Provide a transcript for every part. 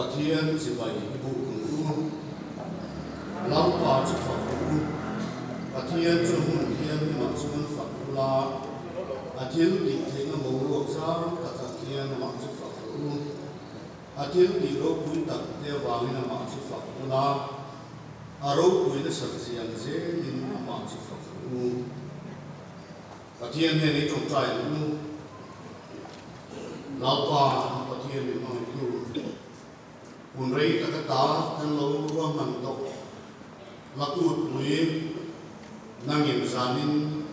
Pathian chibai i buk ang u. Lalpa chu fak rawh u. Pathian chu hmun thianghlimah chuan fak ula, a thil tih theihna boruak zau takah hian amah chu fak rawh u. A thil tih ropui tak te avangin amah chu fak ula, a ropui nasat ziang zelin amah chu fak rawh u. Pathian hian i tawngtai ang u. Lalpa Pathian min hmangaihtu, hun rei tak ata kan lo ruahman tawh lakutpui nangin zanin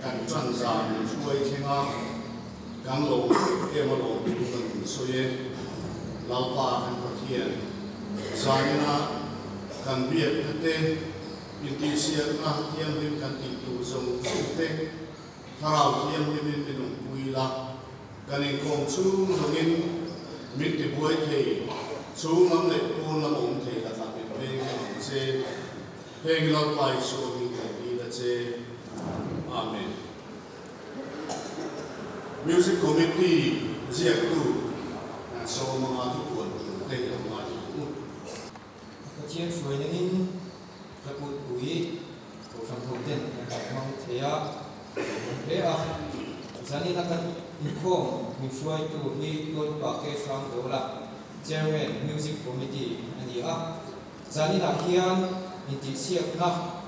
kan tan zan min hruai thleng a, kan lo em alawm thu kan hun sawi e. Lalpa kan Pathian, zanina kan biakna te, Intihsiakna thianghlim kan tih tur zawng zawng te Thlarau Thianghlimin min awmpui la, kan inkhawm chhung zawngin min tibuai thei, chhung lam leh pawn lam a awm thei lakah min veng em ang che. Heng Lalpa Isua min kan dil a che. Amen. Music Committee ziaktu Sawmanga thupuan tur te hi lo ngaithla ang u. Pathian hruaina in ka kutpui Kohhran ho ten kan han hmang thei a, ka lawm hle a. Zanin a kan inkhawm min hruaitu hi Tualpa K. Hrangdawla, Chairman, Music Committee a ni a. Zanin ah hian intihsiakna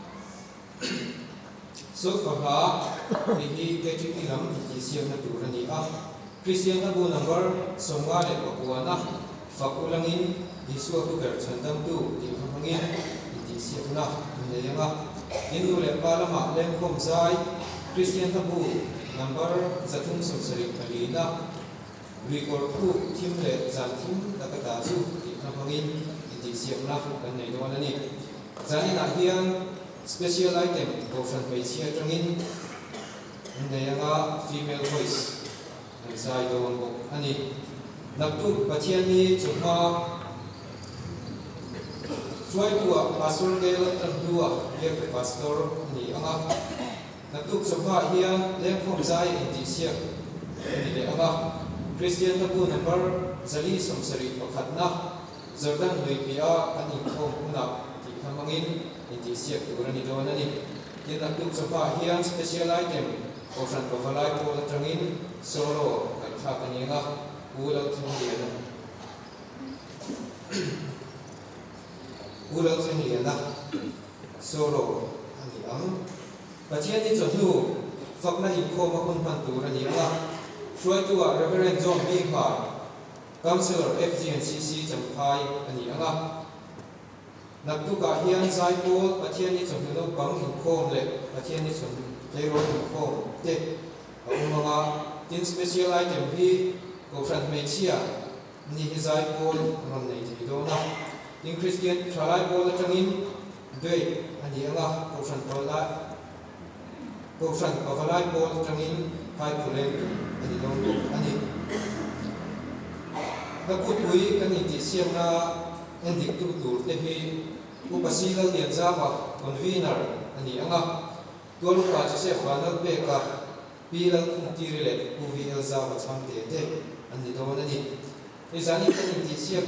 Sofa hla tih hi KTP lam intihsiakna tur a ni a. Kristian hlabu number 59-a fak ulangin Isua pu ber chhandamtu tih hla hmangin intihsiakna an nei ang a. In nu leh pa lamah lengkhawm zai Kristian hlabu number 374-na Luikawr phuk thim leh zan thim tak a ta chu tih hla hmangin intihsiakna kan nei dawn a ni. Zaninah hian Special item Kohhran hmeichhia atangin an nei anga female voice an zai dawn bawk a ni. Naktuk Pathianni chawhma hruaitu-ah Pastor Kel tan hnua biaktu Pastor a ni anga, naktuk chawhmaah hian lengkhawm zai intihsiak a ni leh anga, Kristian hlabu number 471-na Jordan lui piah kan inkhawm hunah tih hla hmangin intihsiak tur a ni dawn a ni. Tin, a tuk chawhmaah hian special item Kohhran Pavalai pawl atangin solo ngaihthlak a ni ang a, Pu Lalthingliana Pu Lalthingliana solo a ni ang. Pathian hi chawhnu fakna inkhawm a hun hman tur a ni ang a, hruaitu-ah Reverend John B. Hmar, Councillor FGNCC Champhai a ni ang a. Naktukah hian Zaipawl, Pathianni chawhnu naupang inkhawm leh Pathianni chawhnu tleirawl inkhawm te a awm ang a. Tin, special item hi Kohhran hmeichhia ni hi Zaipawl an rawn nei thei dawn a. Tin, Kristian Thalai Pawl atangin Duet a ni ang a, Kohhran Pavalai Kohhran Pavalai Pawl atangin Phaiphuleng tum a ni dawn bawk a ni. Hlakutpui kan intihsiakna endiktu tur te hi Upa Si Lallianzama, Convener, a ni ang a, Tual Upa Joseph Vanlalpeka, Pi Lalkhumtiri leh Pu VL Zava Chhangte te an ni dawn a ni. Hei zanin kan intihsiak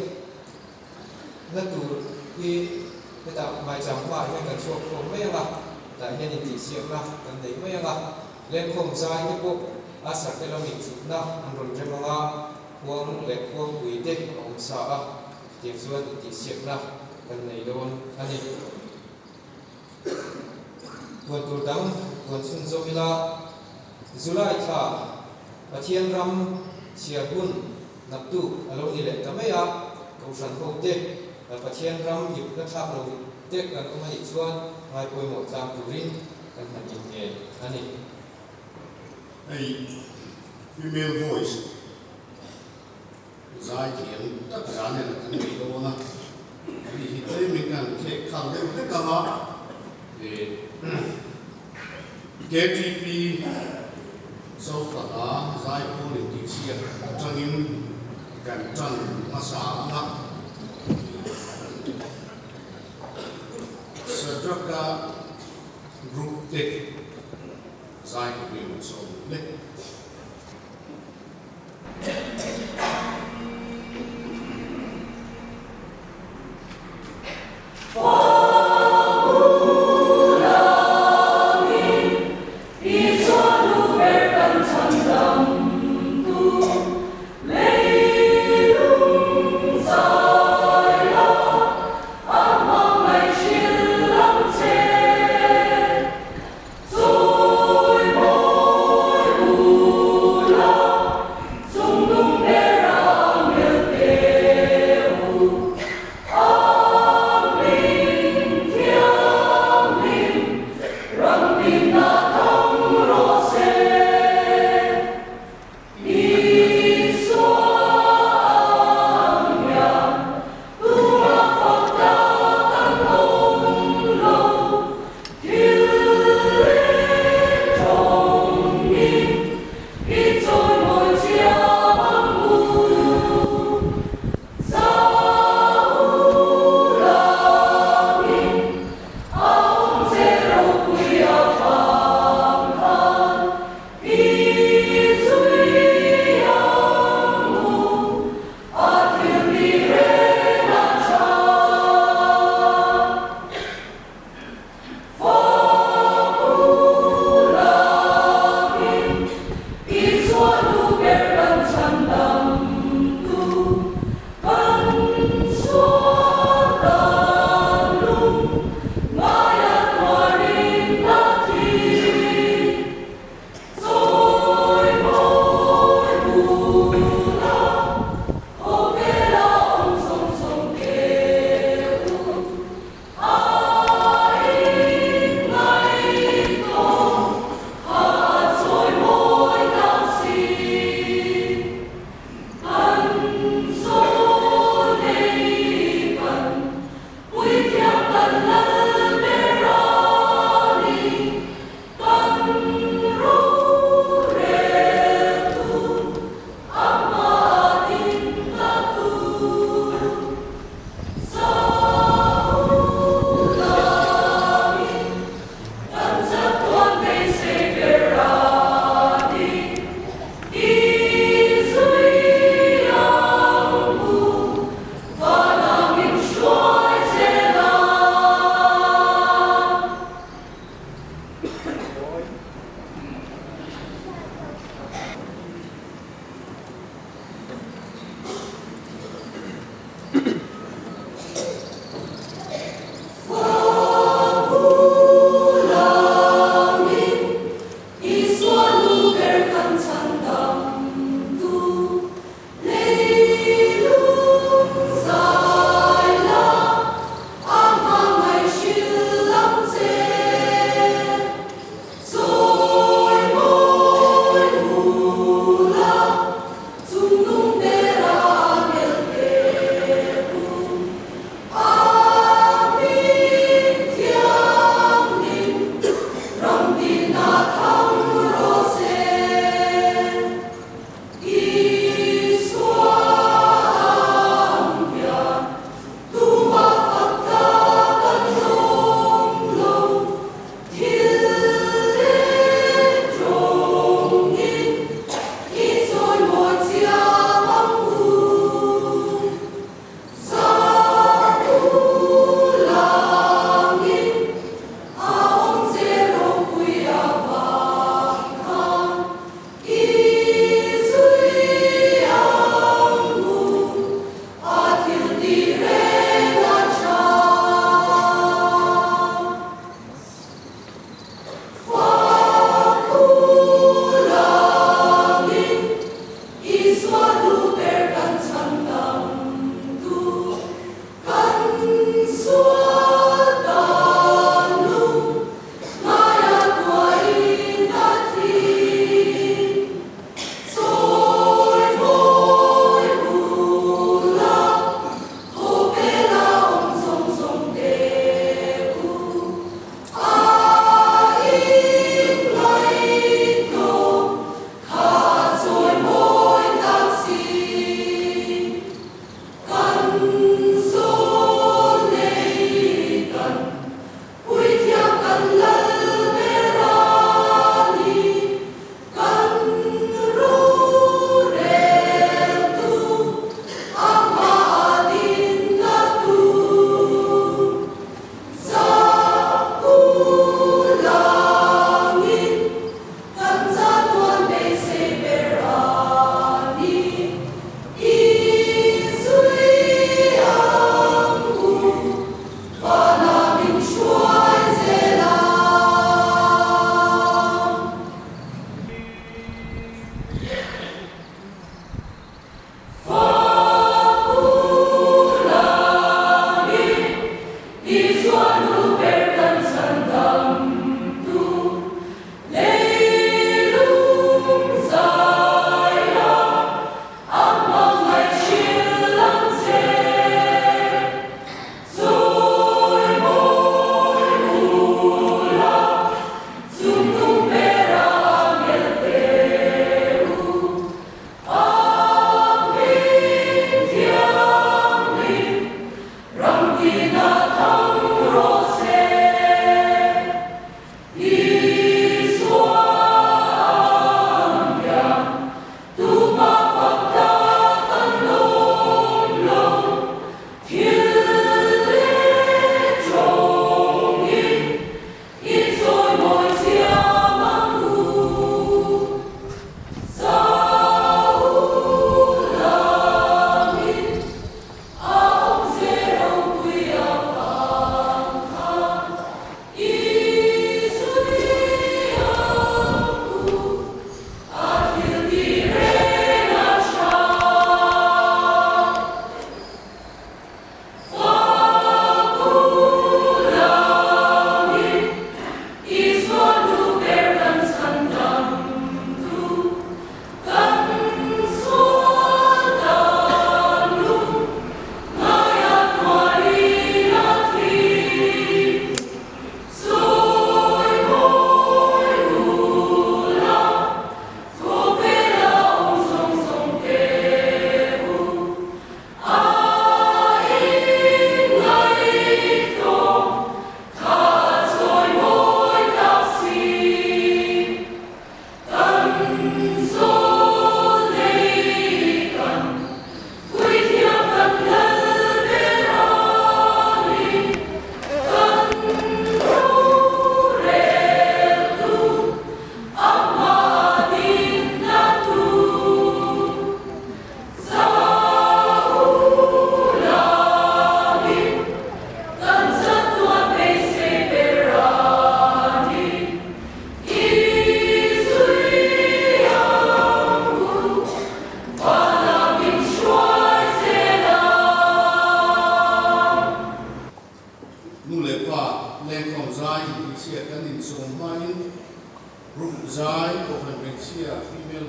na tur hi hetah maicham hmaah hian kan chhuak khawm mai ang a, hetah hian intihsiakna kan nei mai ang a, lengkhawm zai te pawh a sarte lam inchhutna an rawn rem ang a, khuang leh khuangpui te a awm sa a, chutiang chuan intihsiakna kan nei dawn a ni. Puan tur dang puan chhunzawm ila, July thla Pathian ram chhiar hun naktuk a lo ni leh ta mai a, Kohhran hote Pathian ram ipna thlak lo te kan awm a nih chuan ngai pawimawh tlang turin kan han inngen a ni. Hei female voice Zai thiam tak zan en kan nei dawn a, hei hi tlemin kan khek khal deuh hlek ang a, KTP Zofata Zaipawl intihsiak atangin kan tan hmasa ang a, Sadraka Group te zai turin sawm hlek.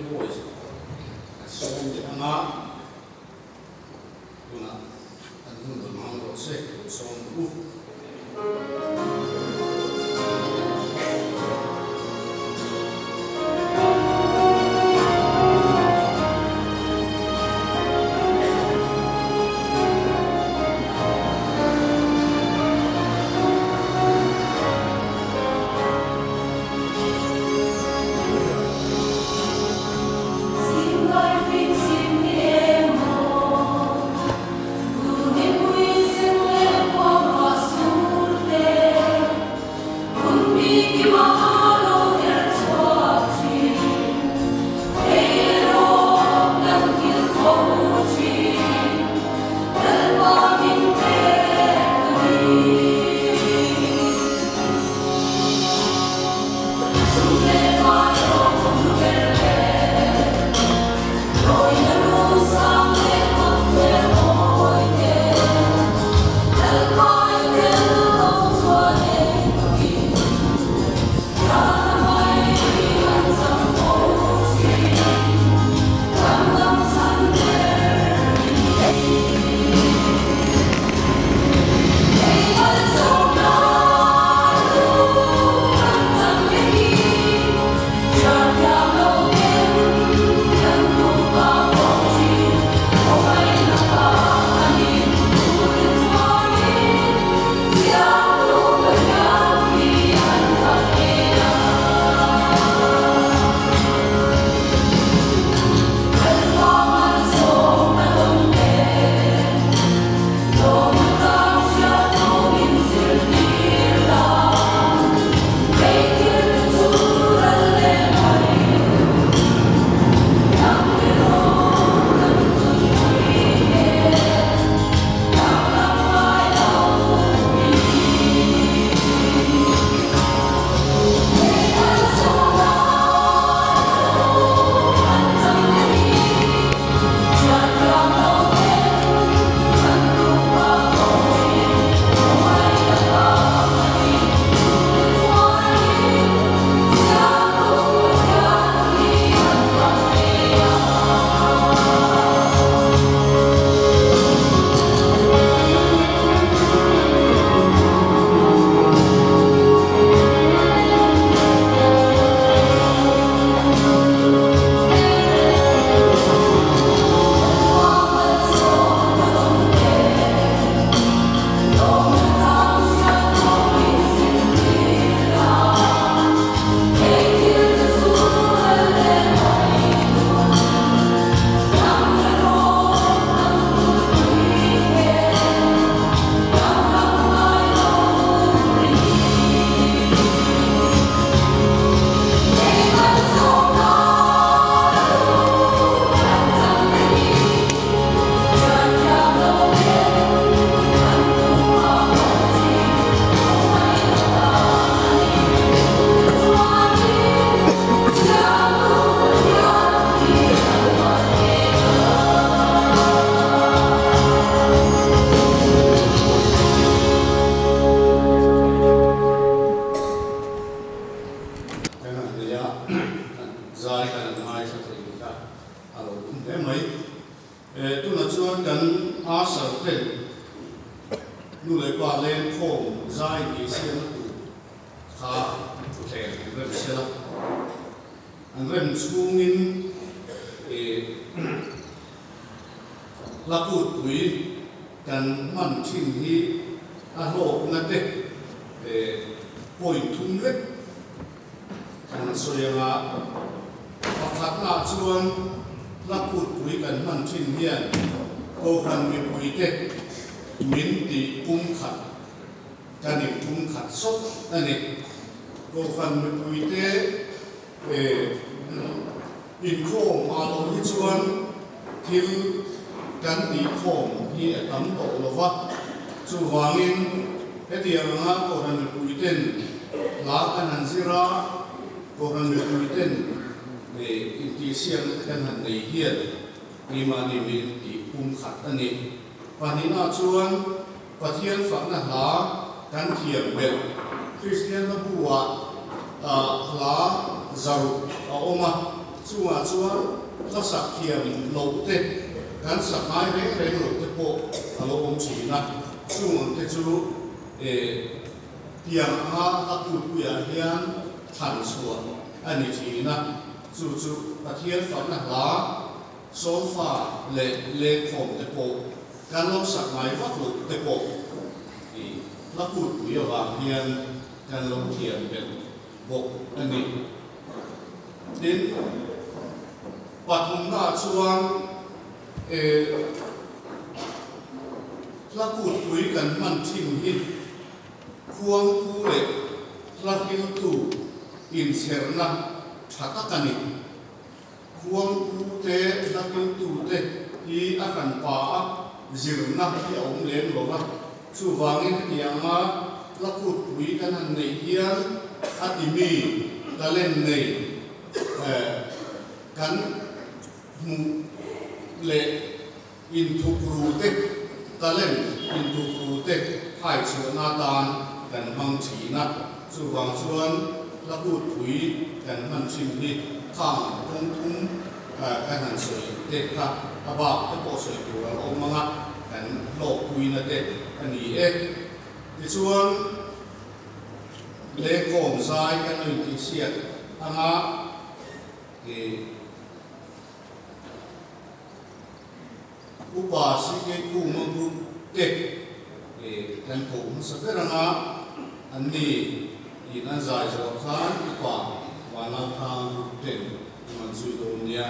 Voice kan sawm leh ang a, tunah an hun rawn hmang rawh se, lo sawm u. Kan han nei a, kan zai kan han ngaithla thei ni kha a lo awm hle mai. Tunah chuan kan Usher ten nu leh pa lengkhawm zai tih siamna tur kha thutthleng an rem sel a. An rem chhungin hla kutpui kan hman thin hi a hlawkna te point thum vek kan han sawi ang a. Pakhatnaah chuan hla kutpui kan hman thin hian Kohhran mipuite min tih pumkhat kan inpumkhat sawt a ni. Kohhran mipuite inkhawm ah loh hi chuan thil kan tihkhawm hi a tam tawh lo va, chuvangin hetiang anga Kohhran mipuiten hla kan han zir a, Kohhran mipuiten intihsiakna te kan han nei hian keimahni min tihpumkhat a ni. Pahnihnaah chuan Pathian fakna hla kan thiam belh. Kristian hla bu-ah hla zaruk a awm a. Chungah chuan hla sak thiam loh te, kan sak ngai reng reng loh te pawh a lo awm thin a. Chung ang te chu tiang anga hla kutpuiah hian thlan chhuah a ni thin a. Chu chu Pathian fakna hla, solfa leh lengkhawm te pawh kan lo sak ngai vak loh te pawh hla kutpui avang hian kan lo thiam belh bawk a ni. Tin, pathumnaah chuan hla kutpui kan hman thin hi khuangpu leh hla hriltu inchherna tha tak a ni. Khuangpu te, hla hriltu te hi a hran pa a, zirna hi a awm lem lo va. Chuvangin hetianga hla kutpui kan han neih hian a ti mi talent nei kan hmuh leh inthukru te, talent inthukru te hai chhuahna atan kan hmang thin a. Chuvang chuan hla kutpui kan hman thin hi khang kawng thum kan han sawi te kha a bak te pawh sawi tur a la awm ang a, kan hlawkpuina te a ni e. Tichuan lengkhawm zai kan lo intihsiak anga i. Upa CK Khuma Group te kan koh hmasa ber anga an ni in an zai zawh khan Upa Vanlalthang Group ten an rawn zui dawn nia.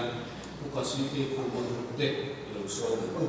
Upa CK Khuma Group te i lo sawm ang u.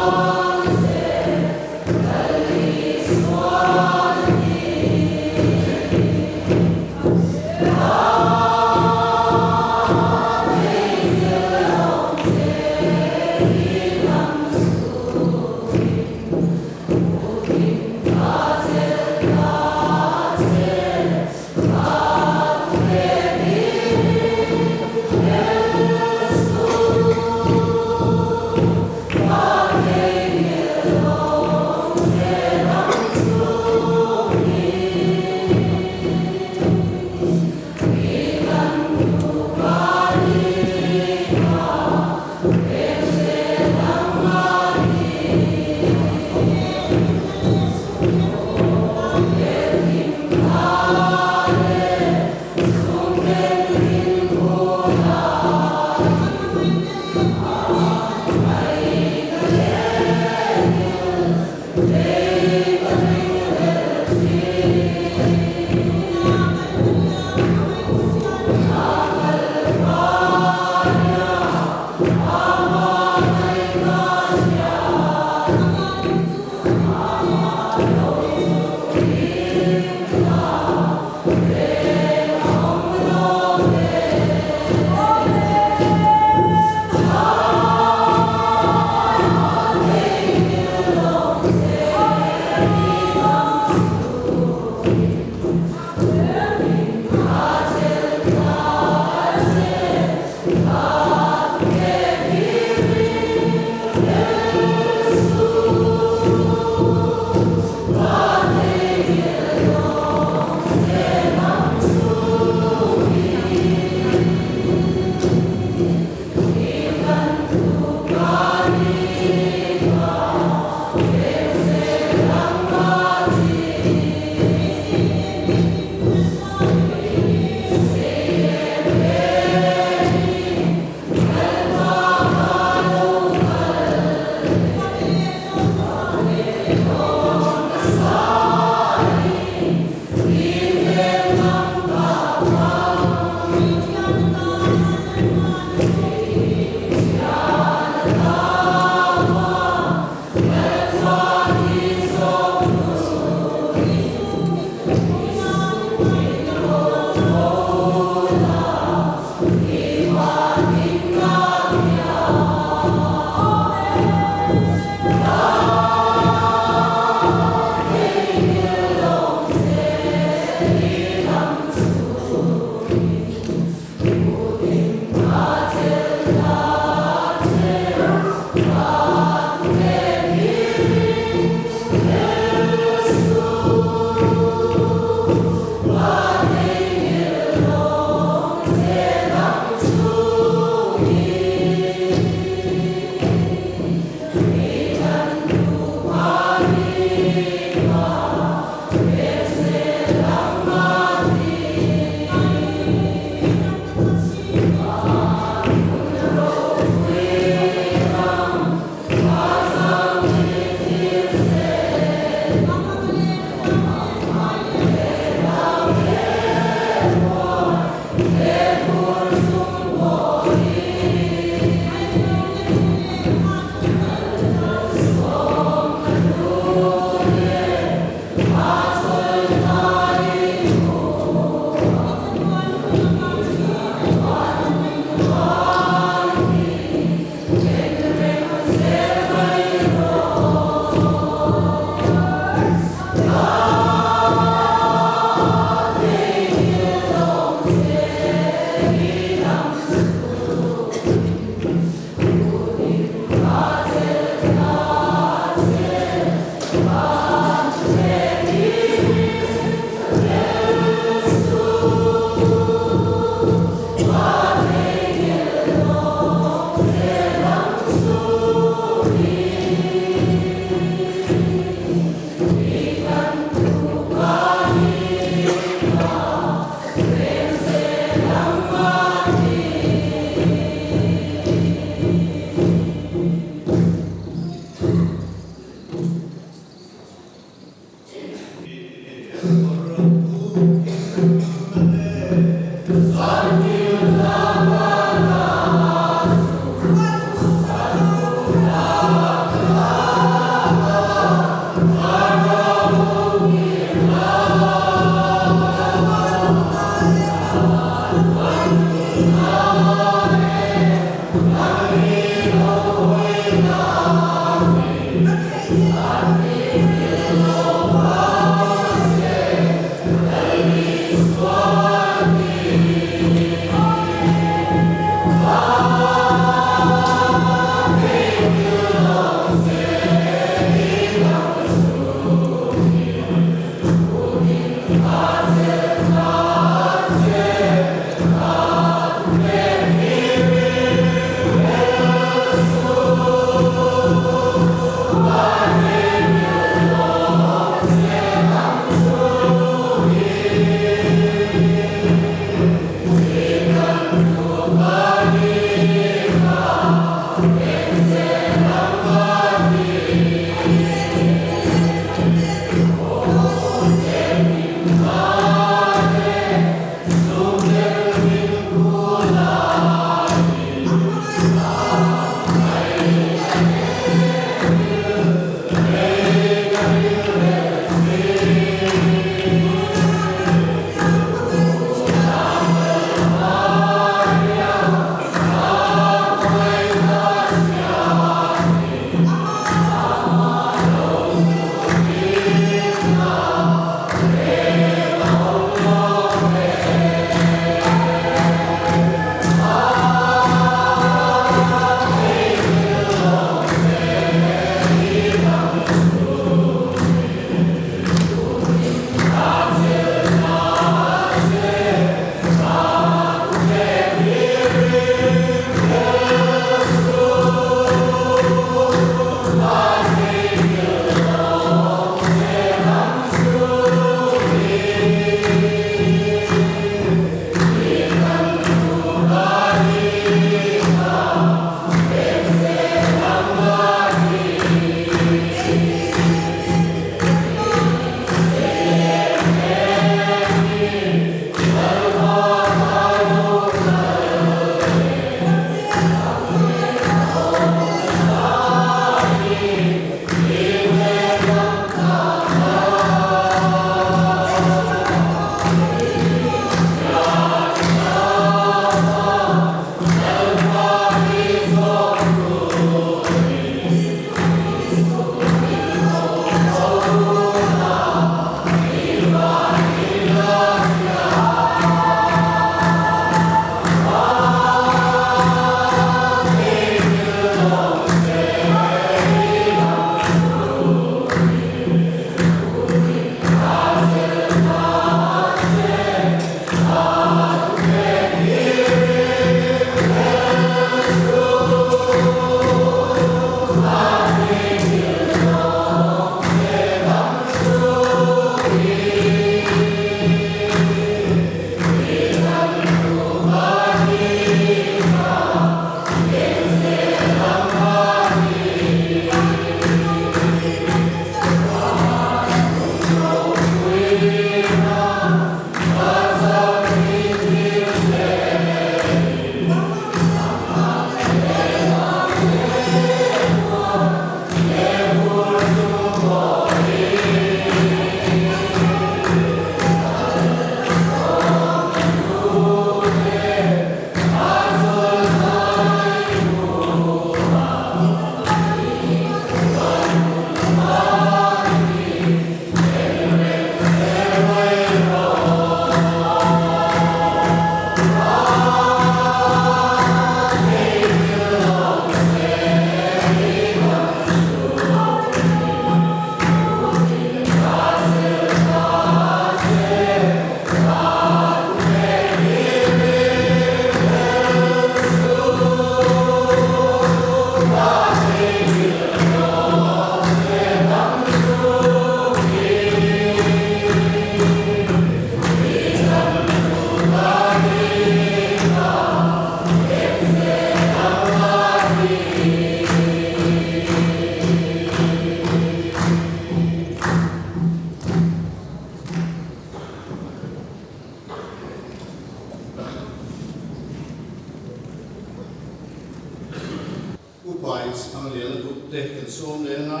Upa in Thangliana group te kan sawm leng a,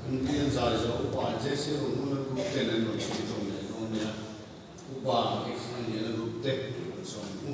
an bial zai zawh Upa JC Rohmuna group ten an rawn chhui hlawm leh dawn nia. Upa Thangliana group te kan sawm u.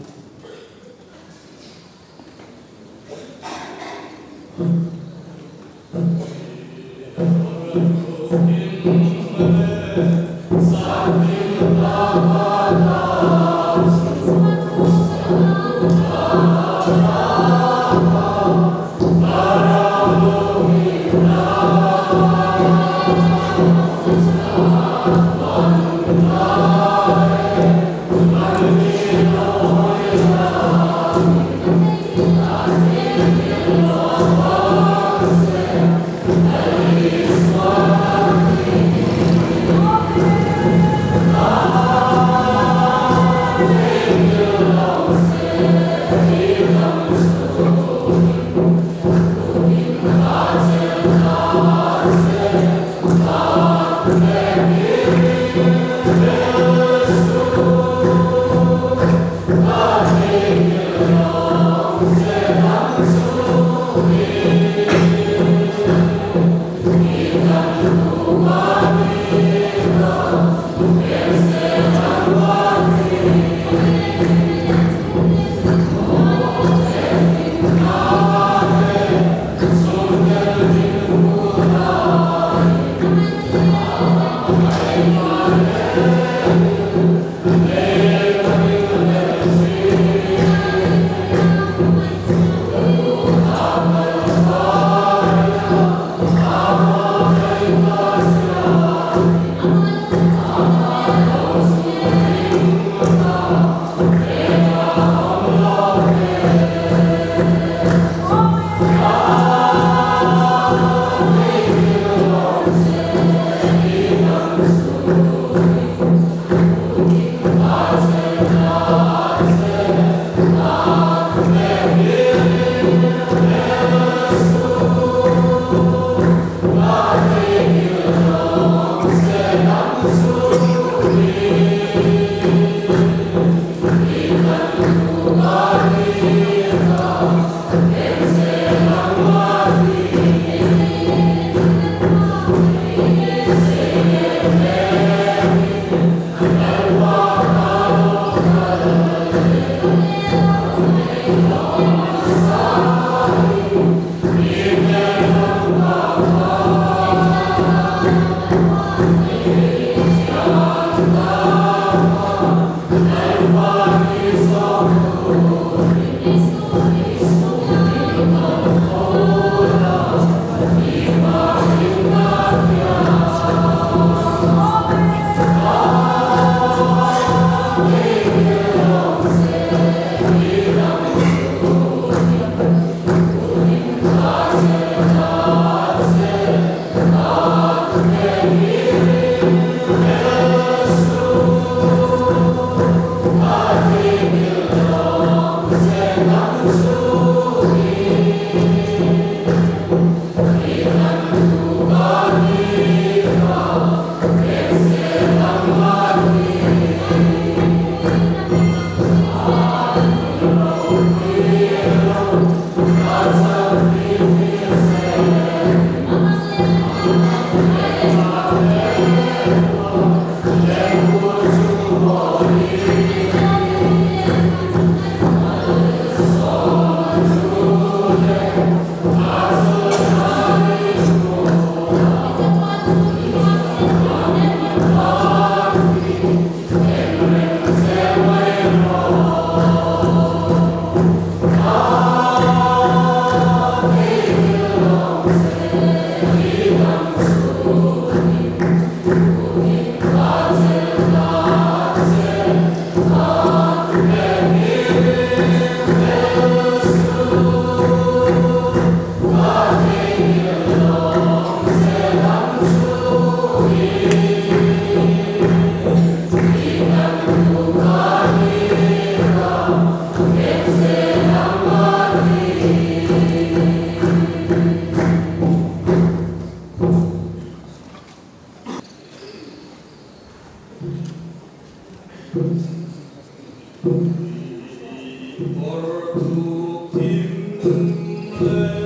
Amen.